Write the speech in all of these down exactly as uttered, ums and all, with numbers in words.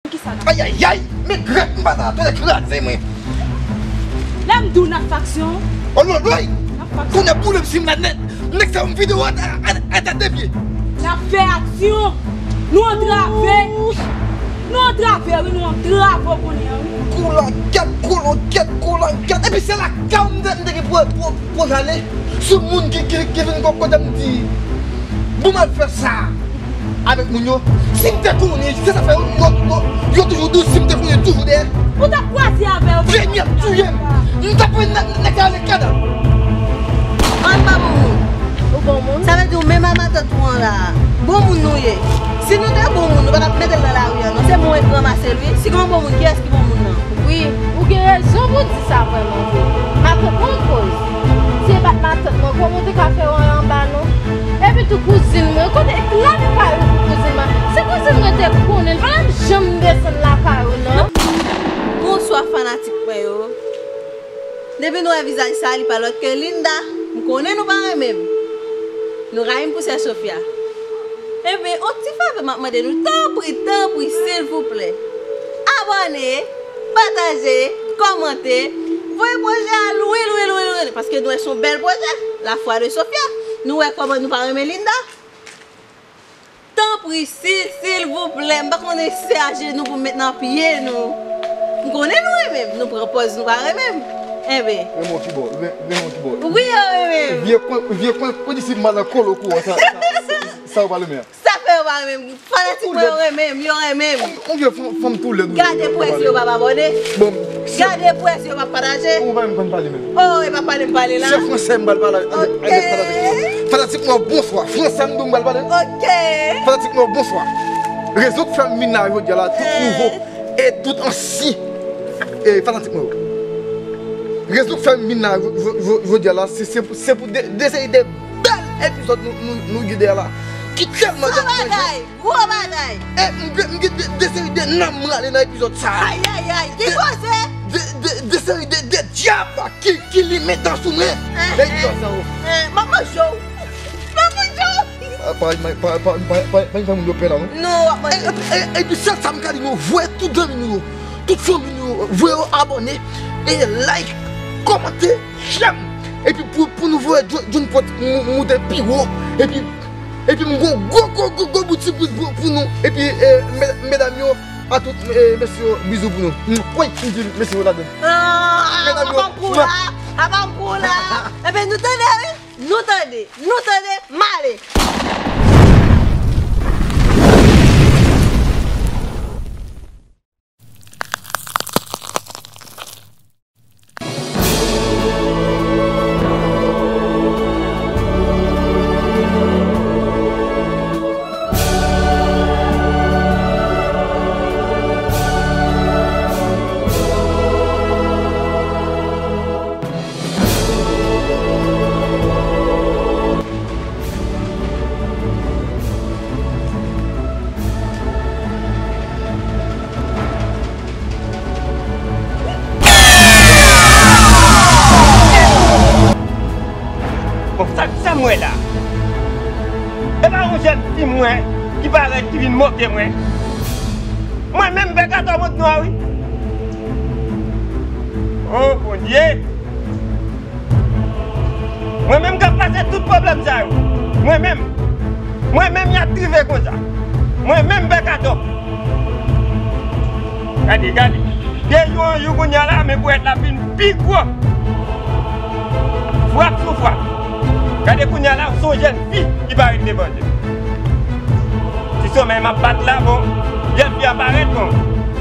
Kisa n ap fè? Ayayay! Men grèt m pa ta tande kraze mwen. Lè m di w n ap fè aksyon. O lòlòy! N ap fè aksyon. Kounye a boule m si m la nèt. Nèg sa yon videyo a, a, a, a ta devye. N ap fè aksyon. Nou antrave. Nou antrave, wi, nou antrave w kounye a, wi. Koulangèt, koulangèt, koulangèt. Epi se lakay ou m te, m te gen pou, pou, pou ale. Sou moun ki, ki, ki vin bò kote m di, bon, m al fè sa avèk moun yo. Si m te konnen, se sa fè yo, yo, yo, yo toujou di w, si m te konnen, toujou dèyè. Ou t ap kwaze avè yo. Vini ap touye m. M t ap pran nèg, nèg sa ale kada. Ann pa bon moun. Ou bon moun? Sa vle di ou menm a matant ou an la. Bon moun nou ye. Si nou te bon moun, nou pa t ap mete l nan lari a, non. Se mwen k ranmase l, wi. Si gen yon bon moun, kiyès ki bon moun nan? Wi, ou gen rezon pou w di sa vrèman vre. Matant mwen koz. Se pa t matant mwen, kòman w te ka fè w anba non? Epi tou kouzin mwen, kote la nou ka yo pou kouzin mwen? Si kouzin mwen te konnen, l pa t ap janm desann lakay ou non. Bonswa fanatik mwen yo. Depi nou wè vizaj sa, li pa lòt ke Linda. M konnen nou pa renmen m. Nou rayi m pou sè Sofia. Enben, on ti favè m ap mande nou, tanpri, tanpri, silvouplè. Abòne, pataje, kòmante, voye pwojè a lwen, lwen, lwen, lwen, paske nou wè se yon bèl pwojè, La foi de Sofia. Nou wè kòman nou pa renmen Linda. Tanpri, si, silvouplè, m pa konnen se ajenou pou m met nan pye nou. M konnen nou renmen m, nou pran pòz nou pa renmen m. Enben. Renmen w ki bò, ren-, renmen w ki bò. Wi, yo renmen m. Vye kwen, vye kwen, kondisip madan kolo kou an, sa, sa, sa, sa w pa renmen an. Sa fè yo pa renmen m. Fanatik mwen yo renmen m, yo renmen m. Ou gen fanm, fanm tou lèd ou. Gade près yo pa abòne. Bon, gade près yo pa pataje. Ou pa menm konn pale menm. Oh, e pa pale m pale la. Se fransè m pral pale avèk, avèk fanatik mwen. Fanatik mwen, bonswa. Fransè m di w m pral pale. Ok. Fanatik mwen, bonswa. Rezon k fè m vin la jodi a la, tout nouvo e tout ansyen, e, fanatik mwen yo. Rezon k fè m vin la jo-, jo-, jo-, jodi a la, se, se pou, se pou de, de seri de bèl epizòd nou, nou, nou gen dèyè la. Ki tèlman... Gwo bagay! Gwo bagay! E m gen, m gen de, de seri de nanm m rale nan epizòd sa a. Ayayay! Ki koze? De, de, de seri de, de dyab ki, ki limen dan sou mwen. Nan epizòd sa yo. M ap manje w. M ap manje w. Pa, pa, pa, pa fè moun yo pè la, non? Non, w ap manje. E, e, e, epi sèl sa m ka di nou, voye tout zanmi nou yo, tout fanmi nou yo, voye yo abòne, e like, kòmante, j'aime. Epi pou, pou nou voye John, John Pot mou-, moute pi wo. Epi, epi m gon gwo, gwo, gwo, gwo bout sipriz pou, pou nou. Epi, e, me-, medam yo, a tout, e, mesye yo, bizou pou nou. M kwè m di mesye yo ladan. Ah, medam yo, papa m kou la, papa m kou la. Enben, nou tande, wi. Nou tande, nou tande, m ale. Bon, sa, sa m wè la? E pa yon jèn fi m wè ki parèt, ki vin moke mwen? Mwen menm, Pè Katò Mont Nwa, wi. O Bondye! Mwen menm k ap pase tout pwoblèm sa yo. Mwen menm. Mwen menm y ap drive konsa. Mwen menm Pè Katò. Gade, gade. De jou an jou kounye a la, men ponyèt la vin pi gwo. Frap sou frap. Gade kounye a la, se yon jèn fi ki parèt devan je m. Ti somèy m ap bat la, bon, jèn fi a parèt, bon.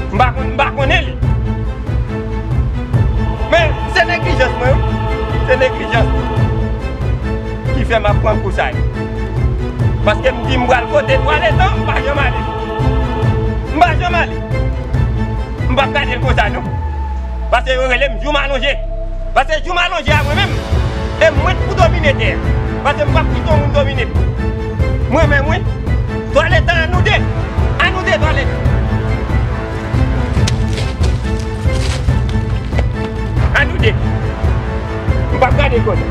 M pa konn, m pa konnen li. Men, se neglijans mwen, wi. Se neglijans ki fè m ap pran kou sa yo. Paske m di m pral kote twalèt lan, m pa janm ale. M pa janm ale. M p ap gade l konsa, non. Paske yo rele m Jou M Alonje. Paske jou m alonje a mwen menm, e mwen k pou domine tè a. Paske m p ap kite yon moun domine m. Mwen menm, wi. Twalèt lan, a nou de. A nou de twalèt. A nou de. M p ap gade kò l.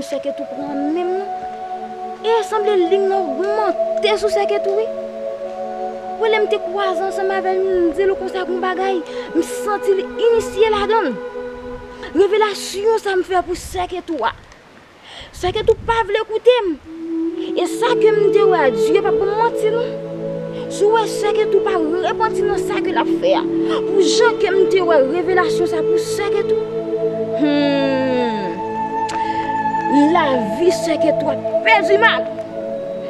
Sè Ketou pran men m non. E sanble liy nan ogmante sou Sè Ketou wi. Premye lè m te kwaze ansanm avè l, m di l konsa gon bagay, m santi l inisye ladan l. Revelasyon sa m fè pou Sè Ketou a. Sè Ketou pa vle koute m. E sa ke m te wè a, Dye p ap ban m manti non. Si w wè Sè Ketou pa repanti nan sa ke l ap fè a, pou jan ke m te wè revelasyon sa pou Sè Ketou, hmm, lavi Sè Ketou ap pèdi mal.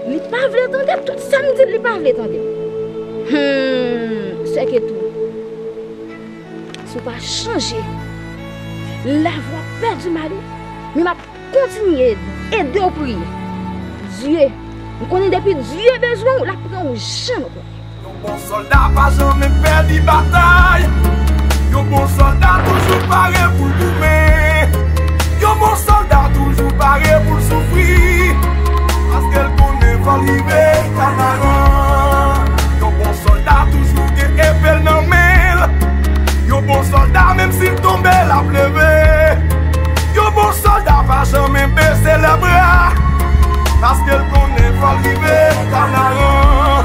Li pa vle tande tout sa m di l, li pa vle tande. Hmm, Sè Ketou, si w pa chanje, lavi w ap pèdi mal wi. Men m ap kontinye ede w priye. Dye, m konnen depi Dye bezwen w, l ap pran w jan nou konnen. Yon bon sòlda pa janmen pèdi batay. Yon bon sòlda toujou pare pou l goumen. Yon bon sòlda toujou pare pou l soufri. Paske l konnen fò l rive Kanaran. Yon bon sòlda toujou gen epe l nan men l. Yon bon sòlda, menm si l tonbe, l ap leve. Yon bon sòlda pa janmen bese lèbra. Paske l konnen fò l rive Kanaran.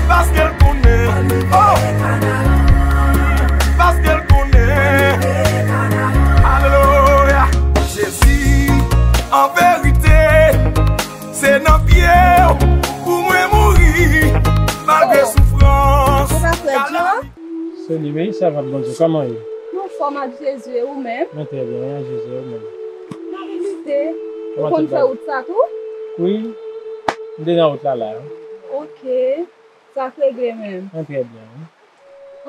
Paske l konnen, oh! Paske l konnen. Alelouya. Jezi, an verite, se nan pye w pou mwen mouri. Malgre soufrans. Kòman frè Djo? Se li wi, sèvant Bondye, kòman w ye? Mwen anfòm ak Jezi, e ou menm? Mwen trè byen, wi, ak Jezi, e ou menm? Mwen ap lite. Ou konn fè wout sa tou? Wi, m te nan wout la la. Ok, sa k regle menm? Mwen trè byen, wi.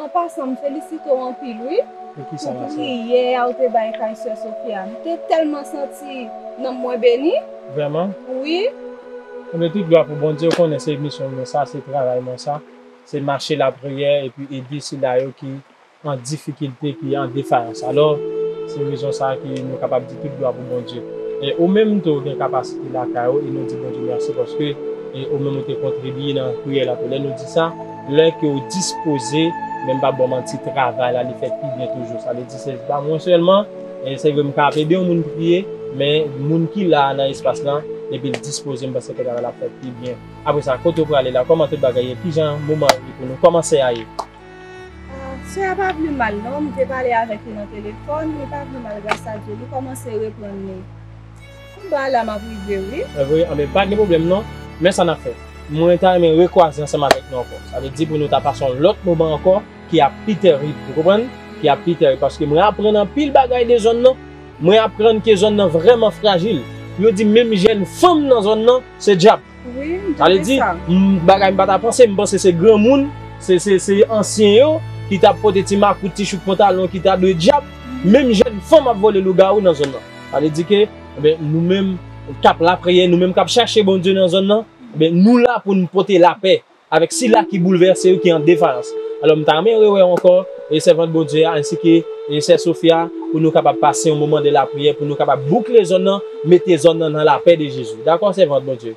An pasan, m felisite w anpil, wi. Pou kisa, ma sè? Pou priyè a ou te bay kay sè Sofia. M te tèlman santi nanm mwen beni. Vrèman? Wi. Ebyen, tout glwa pou Bondye, ou konnen se misyon mwen sa, se travay mwen sa. Se mache lapriyè epi ede sila yo ki an difikilte, ki an defayans. Alò, se rezon sa a ke nou kapab di tout glwa pou Bondye. E ou menm tou, ou gen kapasite lakay ou, e nou di Bondye mèsi paske, e ou menm ou te kontribye nan priyè la tou. Lè nou di sa, lè ke ou dispoze, men m p ap ba w manti, travay la, li fèt pi byen toujou. Sa vle di, se pa mwen sèlman, e se vre m ka ap ede yon moun priye, men moun ki la a nan espas lan, depi l dispoze, m panse ke travay la ap fèt pi byen. Apre sa, kote w prale la? Kòman tout bagay ye? Kijan moman an ye pou nou? Kòman sè a ye? Ah, sè a pa vle mal non, m te pale avèk li nan telefòn, li pa vle mal gras a Dye, li kòmanse reprann li. Kounye a la m ap rive wi. Evre, anben pa gen pwoblèm non, men sa n ap fè. Mwen ta renmen rekwaze ansanm avèk nou ankò. Sa vle di pou nou ta pase yon lòt moman ankò ki ap pi tèrib, ou konprann? Ki ap pi tèrib, paske mwen aprann anpil bagay de zòn nan, mwen aprann ke zòn nan vrèman frajil. Yo di menm jèn fanm nan zòn nan, se dyab. Wi, m tande sa. Sa vle di, m, bagay m pa ta panse, m panse se granmoun, se, se, se ansyen yo ki t ap pote ti makout, ti chouk pantalon ki ta dwe dyab. Menm jèn fanm ap vole lougawou nan zòn nan. Sa vle di ke, enben, nou menm k ap lapriyè, nou menm k ap chache Bondye nan zòn nan, enben, nou la pou n pote lapè avèk sila ki boulvèse yo, ki an defayans. Alò, m ta renmen rewè w ankò, e sèvant Bondye a, ensi ke, e sè Sofia, pou nou kapab pase yon moman de lapriyè, pou nou kapab boukle zòn nan, mete zòn nan nan lapè de Jezi. Dakò, sèvant Bondye?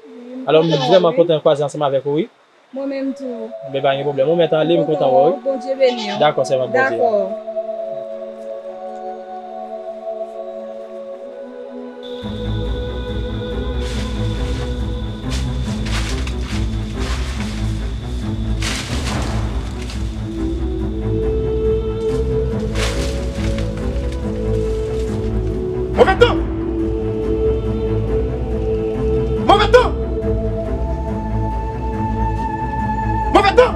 Alò, m vrèman kontan kwaze ansanm avèk ou, wi. Mwen menm tou. Men pa gen pwoblèm. Ou mèt ale, m kontan wè w, wi. Bondye beni w. Dakò, sèvant Bondye. Dakò. Move tan! Move tan! Move tan! Move tan!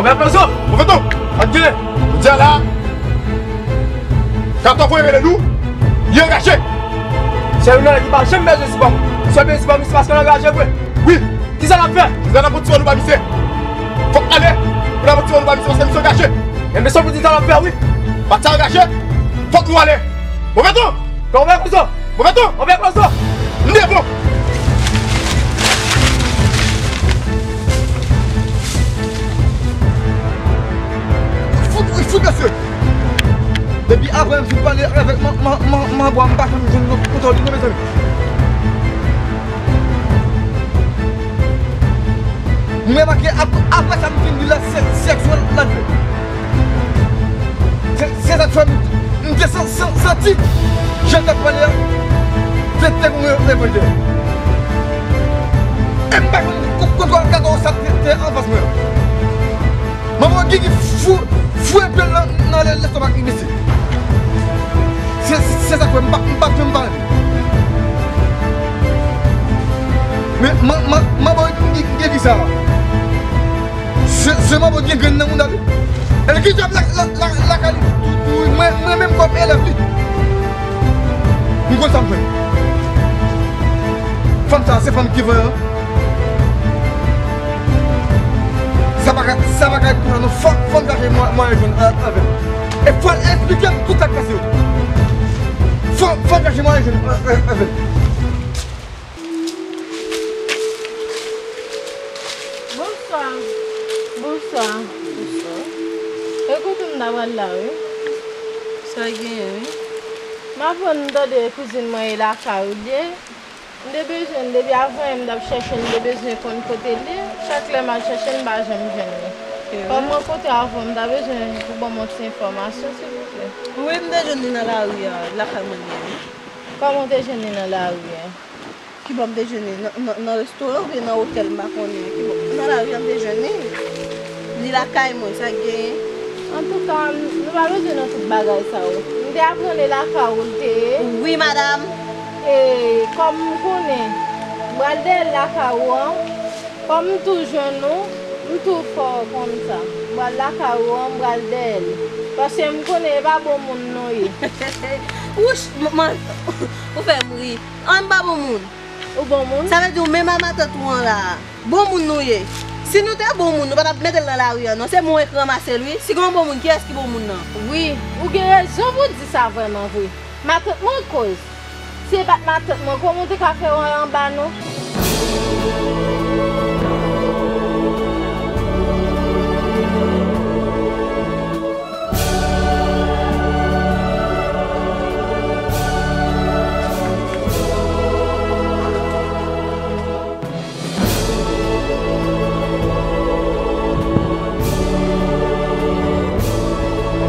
Move tan! Move tan! Jodi a la, Kato voye rele nou, li angaje. Se youn nan nèg ki pa janm bezwen sipò m. Si w bezwen sipò m, se paske l angaje vre. Wi. Kisa n ap fè? Kisa n ap fè? N ap pran ti wòl nou ba misye. Fòk n ale. Pou n ap pran ti wòl nou ba misye, paske misye angaje. Men mesye pou di sa n ap fè, wi. Pati sa angaje. Fòk nou ale. Move tan! Move tan! Move tan! Move tan! M devan! Fout mesye! Depi avan m fin pale avèk man, man, man, manbo a, m pa janm jwenn non kontwòl li non, mezanmi. M remake ap-, apre sa m fin di la, se sèks mwen l ap fè. Se, se sa k fè m, m te san-, san-, santi jan l t ap pale a, te, te gon re-, revòlte. E m pa konn ko-, kontwòl kaka sa te, te anfas mwen an. Manman Gigi fou, fou epi nan, nan lè, lestomak li blese. Se, se sa k fè m pa, m pa janm pale. Men, man, man, manman Gigi, Gigi sa. Se, se manman Gigi gen grenn nan mouda li. E li ki djab la, la, la, lakay li tou, tou, mwen, mwen menm kòm elèv li. M konn sa m fè. Fanm sa, se fanm ki vanyan. Sa pa ka, sa pa ka ret konsa non. Fò, fò m chache mwa-, mwayen jwenn a-, avè l. E fò l esplike m tout sa k pase yo. Fò, fò m chache mwayen jwenn a-, a-, avè l. Bonswa. Bonswa. Bonswa. E kote m ta pral la, wi. Sa genyen, wi? M aprann m tande kouzin mwen e lakay ou l ye. M te bezwen l depi avan yè, m t ap chèche l, m te bezwen konn kote l ye. Chak lè m al chèche l, m pa janm jwenn li. Kòm mwen kote avan, m ta bezwen pou ban m yon ti enfòmasyon, silvouplè. Wi, m te jwenn li nan lari a, lakay mwen li ye, wi. Kòman w te jwenn li nan lari a? Kibò m te jwenn li? Nan, nan, nan restoran oubyen nan otèl, m pa konnen. Kibò? Nan lari a m te jwenn li. Li lakay mwen, sa k genyen? Antouka, nou pa bezwen nan tout bagay sa yo. M te aprann e lakay ou l te ye. Wi, madanm. E, kòm m konnen, m pral dèyè l lakay ou an. Kòm m tou jwenn ou, m tou fè w konn sa. M pral lakay ou an, m pral dèyè l. Paske m konnen e pa bon moun nou ye. Wouch, m, m, ou fè m ri. An, m pa bon moun. Ou bon moun? Sa vle di ou menm a matant ou an la a. Bon moun nou ye. Si nou te bon moun, nou pa t ap mete l nan lari a non. Se mwen k ranmase l wi. Si gen yon bon moun, kiyès ki bon moun nan? Wi, ou gen rezon pou w di sa vrèman vre. Matant mwen koz. Si e pa t matant mwen, kòman w te ka fè w anba non?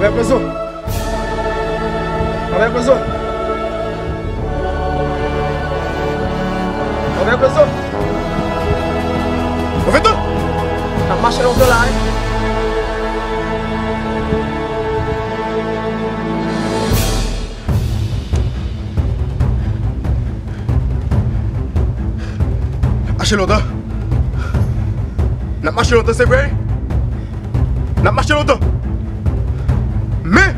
Anbè Kozo! Anbè Kozo! Anbè Kozo! Anbè Kozo! N ap mache lontan la, wi. N ap mache lontan. N ap mache lontan, se vre. N ap mache lontan. Men,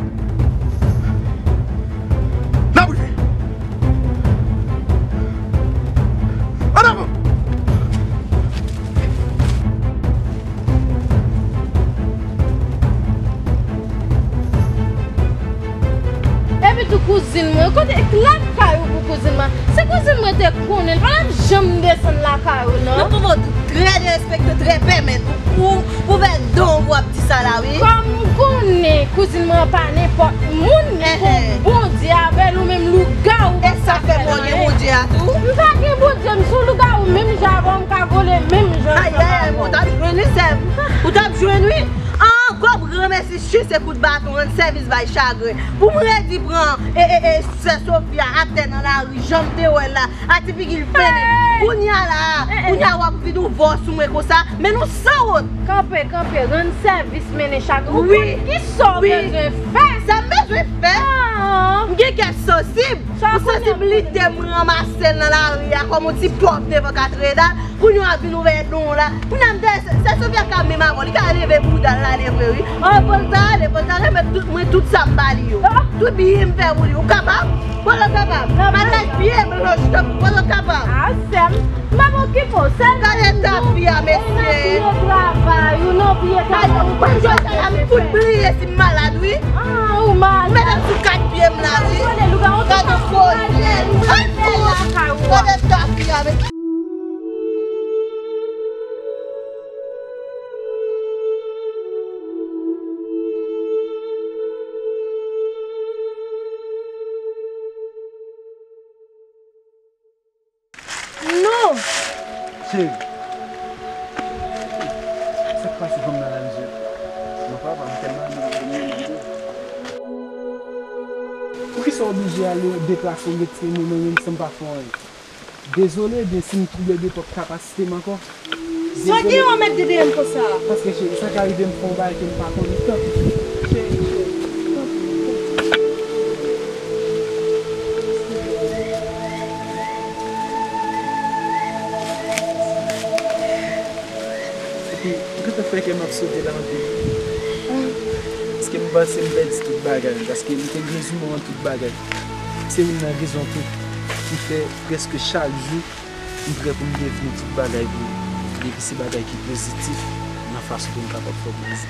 n ap rive. An avan! Epi tou kouzin mwen, kote lakay ou pou kouzin mwen? Si kouzin mwen te konnen, l pa t ap janm desann lakay ou non. Nou poko trè derespekte, trè pèmèt ou, ou, ou fè don w ap di sa la wi. Kòm m konnen kouzin mwen an pa nenpòt moun, li gon Bondye avè l, ou menm lougawou. E sa fè mwen gen Bondye a tou? M pa gen Bondye, m se yon lougawou menm jan avè w, m ka vole menm jan ansanm avè w. Ayayay, ou t ap jwenn wi sè m. Ou t ap jwenn wi. Ankò m ranmèsi Chise kout baton, rann sèvis bay chagren. Pou m redi pran e, e, e, sè Sofia atè nan lari, jan m te wè l la, a ti figi l fennen. Kounye a la, kounye a w ap vin ouvè w sou mwen konsa, men nou sanwont. Kanpe, kanpe, rann sèvis, mennen chagren. Ou konn kisa w bezwen fè. Sa m bezwen fè? M gen kè sansib. Ou sansiblite m ranmase l nan lari a kòm yon ti pòv devan katedral. Kounye a w ap vin ouvè don w la. Kounye a m te, sè Sofia ka menm avè w, li ka leve bouda l ale vre wi. An, fò l ta ale, fò l ta remèt tout mwen tout sa m ba li yo. Tout byen m fè pou li. Ou kapab? Fò l kapab. Malgre l byen blanch tankou, fò l kapab. A, sè m, m ap okipe w. Sèl gade tapi a, mesye. Travay ou nan pye travay ou pa jwenn sa la, m fout bliye si m malad wi. Ah, ou malad. Mete m sou kat pye m la wi. Gade koze. Gade tapi a, mesye. Cheri, sa k pase fanm nan la, mezanmi? Bon, papa, m tèlman renmen fanm nan, mezanmi. Poukisa w oblije ale deplase w retire mwen nan menm san m pa fè w anyen? Dezole, ebyen, si m twouble de pwòp kapasite m ankò. Sa w gen w mèt dede m konsa? Paske, cheri, sa ka rive m fè yon bagay ke m pa konnen. Tanpri, cheri, cheri, tanpri, tanpri. Epi, ou gentan fè kè m ap sote la anpil. Paske m panse m pèdi tout bagay, paske m te gen zouman tout bagay. Se youn nan rezon tou ki fè prèske chak jou, m prè pou m devni tout bagay pou ou. Depi se bagay ki pozitif, nan fason pou m kapab fè w plezi.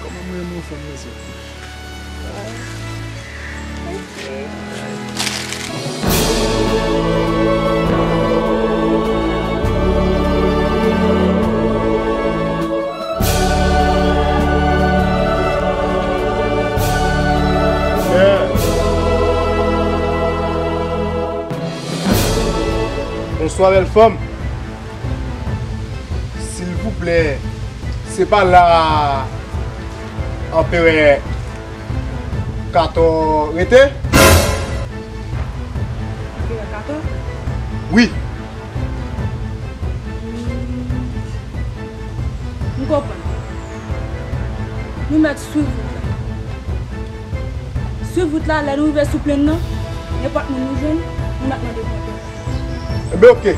Kòman m renmen w fanm, mesye. Bonswa, bèl fanm. Silvouplè, se pa la Anperè Katò rete? Anperè Katò? Wi. M konprann. Nou mèt swiv wout la. Swiv wout la, lè nou rive sou plèn nan, nenpòt moun nou jwenn, nou mèt mande pardon. Enben, oke.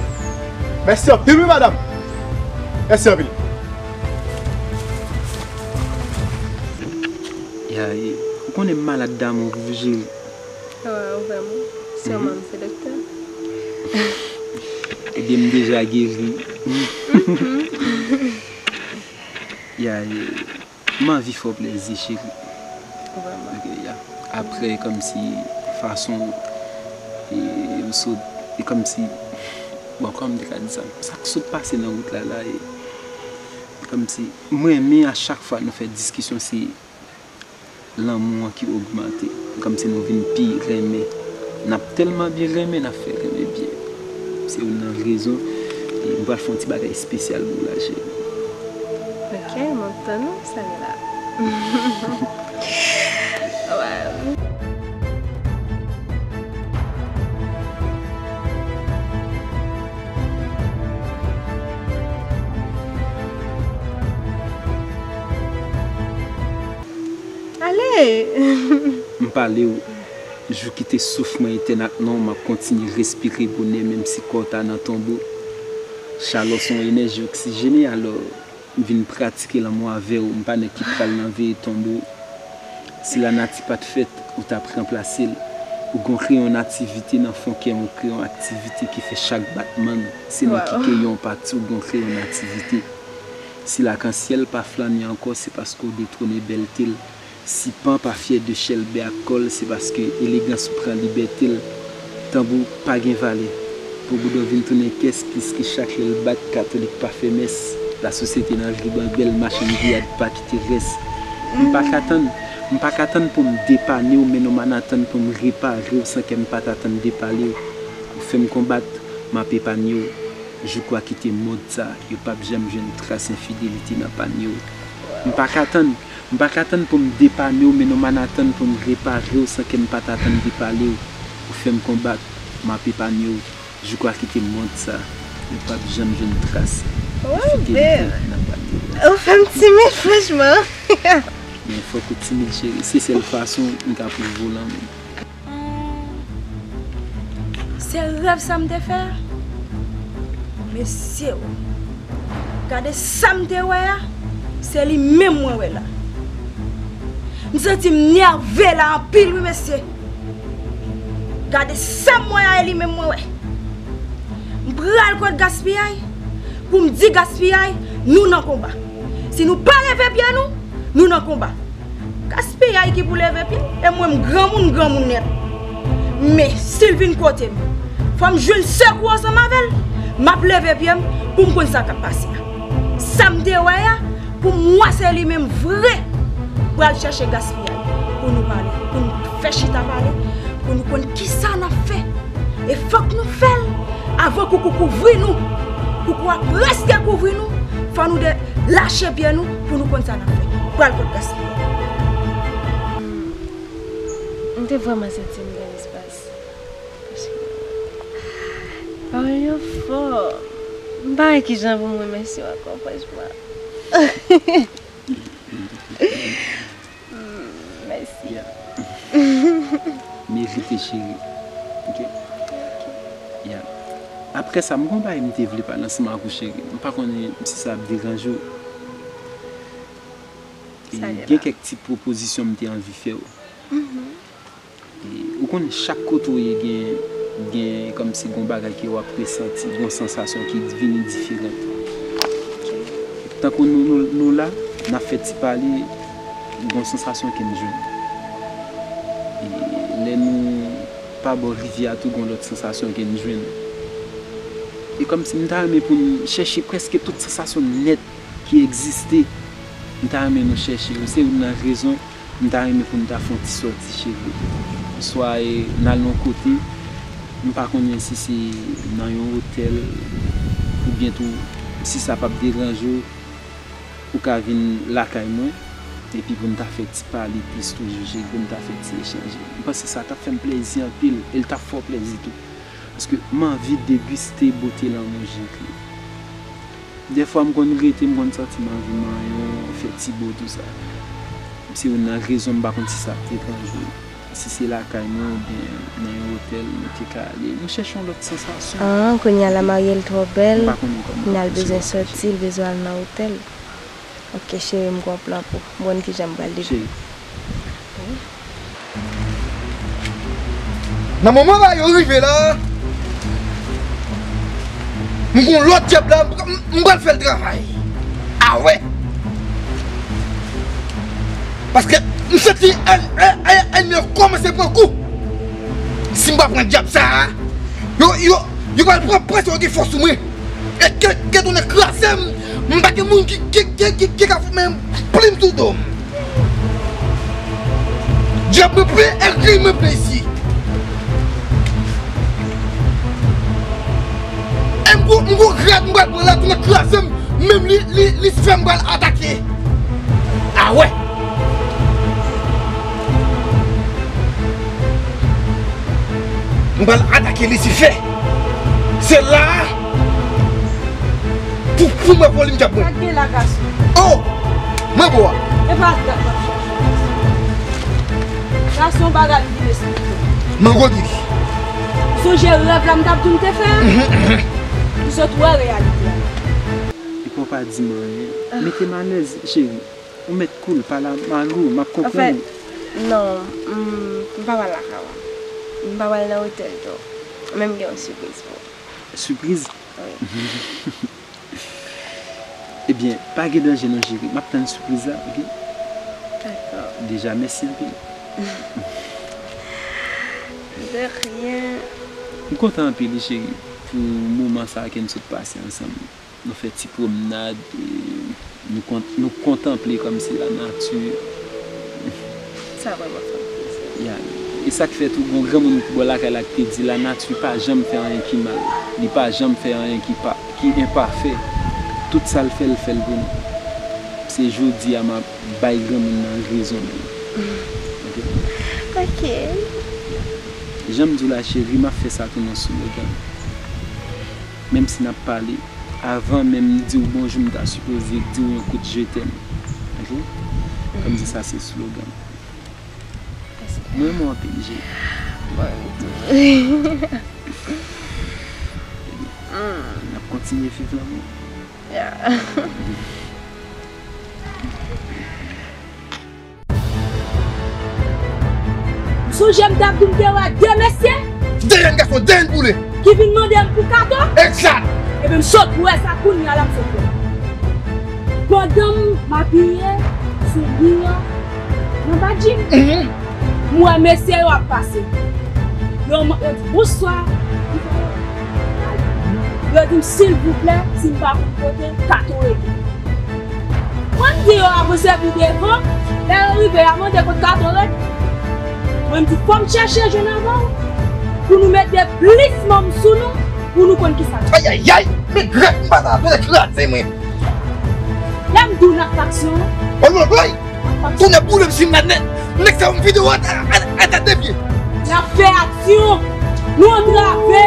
Mèsi anpil, wi, madanm. Mèsi anpil. Ya, e, ou konnen m malad damou pou jere. Wè, ou vrèman. Sèman, m se doktè. Ebyen, m deja geri. Ya, e, m anvi fè w plezi, cheri. Vrèman. Ok, ya. Apre, kòmsi, fason, e, m sot, e kòmsi, bon, kòman m te ka di sa? Sa k sot pase nan wout la, la, e, kòmsi, m renmen a chak fwa nou fè diskisyon, se lanmou an ki ogmante. Kòmsi nou vin pi renmen. N ap tèlman byen renmen, n ap fè renmen byen. Se youn nan rezon, e, m pral fè yon ti bagay espesyal pou w la, cheri. Ok, m ap tann ou, sa gen la. Wow. Ale! M pale w, jou ki te souf mwen etèn ak non w, m ap kontinye respire bonè, menm si kò w ta nan tonbo. Chalè w se yon enèji oksijene, alò, m vin pratike lanmou avè w, m pa nèg ki pral nan veye tonbo. Si lanati pa t fèt, ou t ap ranplase l. Ou gon kreyon nativite nan fon kè m, ou kreyon aktivite ki fè chak batman, se nou ki Wow. Keyon pati, ou gon kreyon nativite. Si lakansyèl pa flane ankò, se paske w detwone bèlte l. Si pan pa fyè de chèlbè ak kò l, se paske elegans ou pran libète l. Tanbou pa gen valè. Pobodo vin tounen kès, piske chak lè l bat, katolik pa fè mès. Lasosyete nan riban bèl, machann griyad pa kite rès. M pa ka tann, m pa ka tann pou m depane w, men nou Manhattan pou m repare w san kè m pa t atann depale w. Ou fè m konbat, m ap epanye w. Jou kwa kite mond sa, yo p ap janm jwenn tras enfidelite nan panye w. M pa ka tann, m pa ka tann pou m depane w, men nou Manhattan pou m repare w san kè m pa t atann depale w. Ou fè m konbat, m ap epanye w. Jou kwa kite mond sa, yo p ap janm jwenn tras enfidelite nan panye w. Ou fè m timid, franchman. Men fòk ou timid, cheri. Se sèl fason m ka pwouve w lanmou. Se rèv sa m te fè a? Mesye o! Gade sa m te wè a, se li menm mwen wè la. M santi m nève la anpil wi mesye. Gade sa m wè a, e li menm mwen wè. M pral kot Gaspiyay pou m di Gaspiyay nou nan konba. Si nou pa leve pye nou, nou nan konba. Gaspiyay ki pou leve pye l, e mwen m granmoun, m granmoun nèt. Men, si l vin kote m, fò m jwenn sekou ansanm avè l, m ap leve pye m pou m konn sa k ap pase a. Sa m te wè a, pou m wè se li menm vre, pral chèche Gaspiyay pou nou pale, pou n fè chita pale, pou nou konn kisa n ap fè. E fòk nou fè l avan koukou kouvri nou. Koukou a prèske kouvri nou, fò nou de lache pye nou pou nou konn sa n ap fè. Pral kot Gason. M te vrèman santi m gen espas. Pawòl yo fò. M pa wè kijan pou m remèsye w ankò, franchman. Mèsi. Merite, cheri. Ok? Ya. Apre sa, m gon bagay m te vle pale ansanm ak ou, cheri. M pa konnen si sa ap deranje w. Gen kèk ti pwopozisyon m te anvi fè w. Ou konnen chak kote w ye gen gen kòmsi gon bagay ke w ap resanti, gon sansasyon ki vini diferan. Tankou nou, nou, nou la, n ap fè ti pale, gon sansasyon ke n jwenn. E lè nou pa bò rivyè a tou, gon lòt sansasyon ke n jwenn. E kòmsi m ta renmen pou n chèche prèske tout sansasyon nèt ki egziste. M ta renmen nou chèche yo. Se youn nan rezon m ta renmen pou n ta fè yon ti sòti, cheri. Swa n al yon kote, m pa konnen si se nan yon otèl, oubyen tou, si sa p ap deranje w, ou ka vin lakay mwen, epi pou n ta fè ti pale plis toujou, cheri, pou n ta fè ti echanje. M panse sa t ap fè m plezi anpil, e l t ap fè w plezi tou. Paske m anvi degiste bote lanmou, cheri. Dèfwa m konn rete, m konn santi m anvi manyen w, fè ti bo, tou sa. Se youn nan rezon m pa konn si sa ap deranje w. Si se lakay mwen oubyen nan yon otèl, nou te ka ale. Nou chèche yon lòt sansasyon. An, kounye a la Mariel twò bèl. Kounye a l bezwen sòti, l bezwen al nan otèl. Ok, cheri, m gon plan pou. M konn kijan m pral depi. Nan moman bagay yo rive la, m gon lòt djab la, m pral fè l travay. Awè! Paske m santi ènmi an kòmanse pran kou. Si m pa pran djab sa a, yo, yo, yo pral pran, pran sa yo gen fòs sou mwen. E ke, ke tounen kraze m, m pa gen moun ki, ki, ki, ki, ki ka fout men plim sou do m. Djab mwen plen, ènmi mwen plen isi. E m gon, m gon rad m pral pran la, tounen kraze m, menm li, li, li fè m pral atake. Awè! M pral atake Lisifè. Se la a pou, pou mwen volim djab mwen. Sa k gen la, gason? Oh! Mwen bo a. E pa dat m ap chache, gason. Gason, bagay m vin esplike w. Mango di li. Sonje rèv la m t ap di w m te fè a? M sot wè reyalite a. Epi w pa di m anyen. Mete m alèz, cheri. Ou mèt cool, pale a Malou, m ap konprann ou. Anfèt, non, m, m pa pral lakay ou. M pa pral nan otèl tou. Men m gen yon sipriz pou ou. Sipriz? Wi. Ebyen, pa gen danje non, cheri. M ap tann sipriz la, oke? Dakò. Deja, mèsi anpil. De rien. M kontan anpil, wi, cheri, pou moman sa a ke n sot pase ansanm. Nou fè ti pwomnad, e, nou, nou kontanple kòmsi lanati. Sa vrèman fè m plezi. Ya. E sa k fè tou, gon granmoun ki bò lakay la ki te di, lanati pa janm fè anyen ki mal. Li pa janm fè anyen ki pa, ki enpafè. Tout sa l fè, l fè l pou nou. Se jodi a m ap bay granmoun nan rezon l. Oke? Oke. Jan m di w la, cheri, m ap fè sa tou nan slogan. Menm si n ap pale, avan menm m di w bonjou, m ta sipoze di w yon kout je t'aime. Oke? Kòmsi sa se slogan. Mwen renmen w anpil, cheri. Mwen menm tou. N ap kontinye viv lanmou. Ya. M sonje m t ap di m te wè de mesye. De jèn gason, de jèn poule. Ki vin mande m pou kato. Egzak. Ebyen m sot wè sa kounye a la m sot wè. Pandan m apiye sou mi an nan badji m, m wè mesye yo ap pase. Yo, yo di, "Bonswa." Yo di m, "Silvouplè, si m pa konn kote kato rete." Mwen m di yo avanse pi devan, lè yo rive a mande kot kato rete. Mwen m di fò m chèche jwenn avè w pou nou mete plis manm sou nou, pou nou konn kisa n ap fè. Ayayay! Men grèt m pa ta, tonnè kraze mwen! Lè m di w n ap fè aksyon an. Ololoy! Tonnè boule m si m la nèt! Nèg sa yo m videyo a, a, a, a, a devye! N ap fè aksyon! Nou antrave!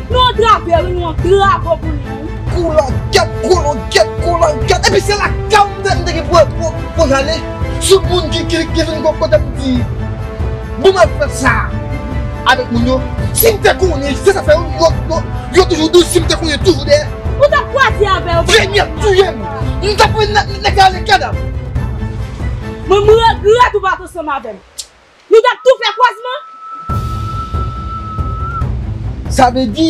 Nou antrave wi, nou antrave pou li wi! Kolangèt, kolangèt, kolangèt! Epi se lakay ou m te, m te gen pou, pou, pou rale sou moun ki, ki, ki vin kote m di bon, m ap fè sa avèk moun yo. Si m te konnen, se sa fè yo, yo, yo, yo toujou di w, si m te konnen, toujou dèyè. Ou t ap kwaze avè yo. Premye ap touye m. M t ap voye nèg, nèg la ale kadav. Mwen, m regrèt ou pa t ansanm avè m. Nou t ap tou fè kwazman. Sa vle di,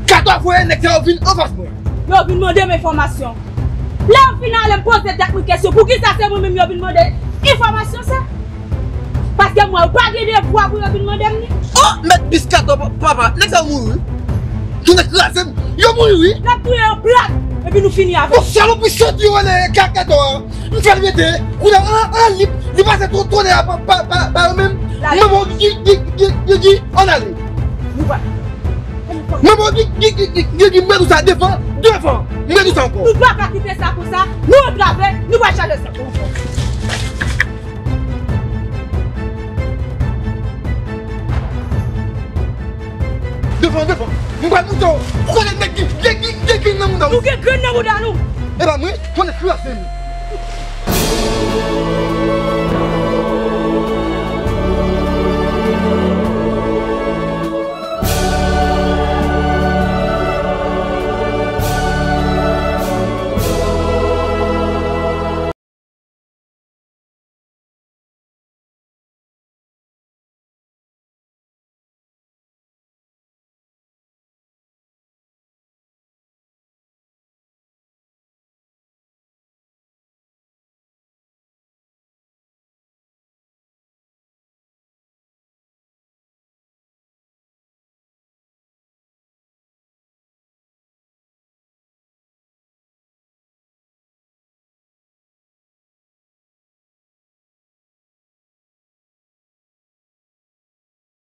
Kato ap voye nèg sa yo vin anfas mwen. Yo vin mande m enfòmasyon. Lè yo fin ale, m poze tèt mwen kesyon, poukisa se mwen menm yo vin mande enfòmasyon sa? Paske m wè yo pa gen devwa pou yo vin mande m li. Oh, mèt bis Kato, pa-, papa, nèg sa yo mouri wi. Tonnè kraze m, yo mouri wi. N ap touye yo plat, epi nou fini avè yo. Bon, salopri sòt yo rele Ka-, Kato a. M fè l rete. Kounye a, an, an, li, li pase tou, tonnè a pa, pa, pa, pa yo menm. Manman w di, di, di, di, di, ann ale. Nou pa. Manman w di, di, di, di, di, di, m mèt ou sa devan, devan. M mèt ou sa ankò. Nou pa ka kite sa konsa. Nou antrave, nou pa chache sa konsa. Devan, devan. M pral montre w. Kote nèg ki, ki, ki, ki, ki nan mouda w? Nou gen grenn nan mouda nou. E pa mwen, konnen kraze m.